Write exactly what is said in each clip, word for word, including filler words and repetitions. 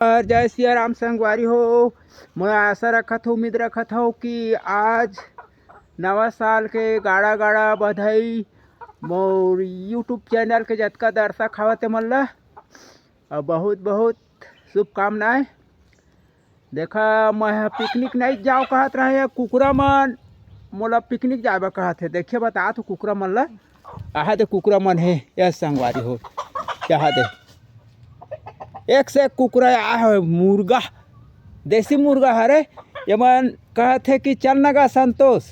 और जय सिया राम संगवारी हो। मैं आशा रखत हूँ, उम्मीद रखत हूँ कि आज नवा साल के गाड़ा गाड़ा बधाई मोर YouTube चैनल के जतका दर्शक हवत मन ला, अउ बहुत बहुत शुभकामनाएं। देखा, मैं ह पिकनिक नहीं जाओ कहत रहे, कुकरा मन मोला पिकनिक जाए बर कहत हे। देखिए, बता तो कुकरा मन ला, आहा दे कुकरा मन हे, यह संगवारी हो, आहा दे एक से एक कुकरा आए हे, मुर्गा, देसी मुर्गा हरे। ये मन कहत हे कि चल न गा संतोष,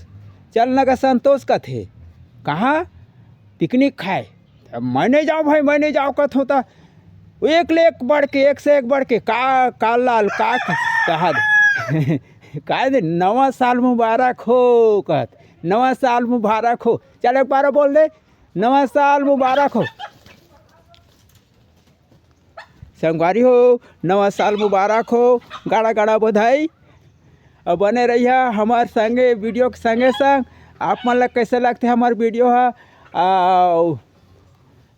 चल न गा संतोष कहत हे। कहाँ? पिकनिक खाए। अब मैं नहीं जाओ भाई, मैं नहीं जाओ कहत होता। एक ले एक बढ़ के, एक से एक बढ़ के, का काल लाल का कहा दे। कहा दे, नवा साल मुबारक हो कहत, नवा साल मुबारक हो। चल एक बार बोल दे, नवा साल मुबारक हो। संगवारी हो, नवा साल मुबारक हो, गाड़ा गाड़ा बधाई। अउ बने रहिया हमर संगे, वीडियो के संगे संग। आप मन ला कैसे लगथे हमर वीडियो ह? अउ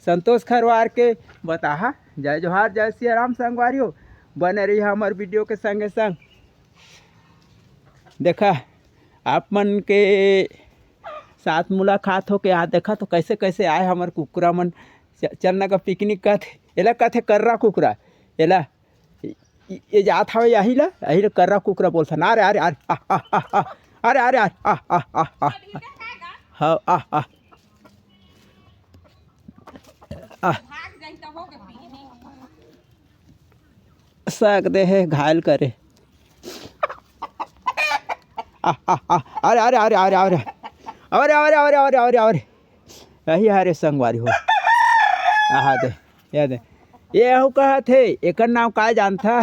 संतोष खरवार के बताहा। जय जोहार, जय सिया राम संगवारी हो, बने रहिया हमर वीडियो के संगे संग। देखा, आप मन के साथ मुलाकात होके आ, देखा तो कैसे कैसे आए हमर कुकरा मन। च-, चलना का पिकनिक कहथे, एला कहथे कर्रा कुकरा, एला इ-, ये जात हवे यही ला, यही ला कर्रा कुकरा बोलथन। अरे, अरे, अरे, आ, आ, आ, आ, अरे, अरे, अरे, आ, आ, आ, आ, आ, हाँ, आ, आ, आ, सक दे हे घायल करे। आ, आ, आ, अरे, अरे, अरे, अरे, अरे, अरे, अरे, अरे, अरे, अरे, अरे, अरे, यही हरे संगवारी हो। आहा दे, या दे। ये हु कहत हे, एकर नाम का जानथा?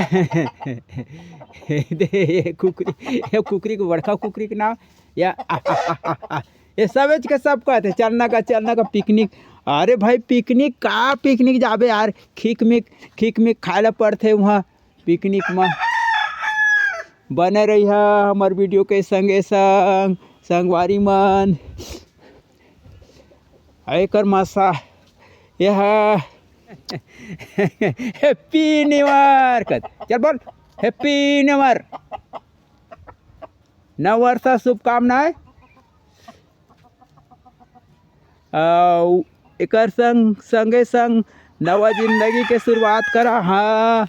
दे, ये कुकरी, ये कुकरी के, बड़का कुकरी के नाम, या, आ, आ, आ, आ, आ। ये सब एच के सब कहत हे, चलना का, चलना का पिकनिक। अरे भाई, पिकनिक का, पिकनिक जाबे यार, खिकमिक, खिकमिक खाए ला पड़थे उहाँ पिकनिक म। बने रहिहा हमर वीडियो के संगे संग, संगवारी मन। एकर मसा, ये हा Happy New Year कर, चल बोल, Happy New Year, नव वर्ष शुभकामनाएं। अउ एकर संग, संगे संग नवा जिंदगी के शुरुआत करा। हाँ,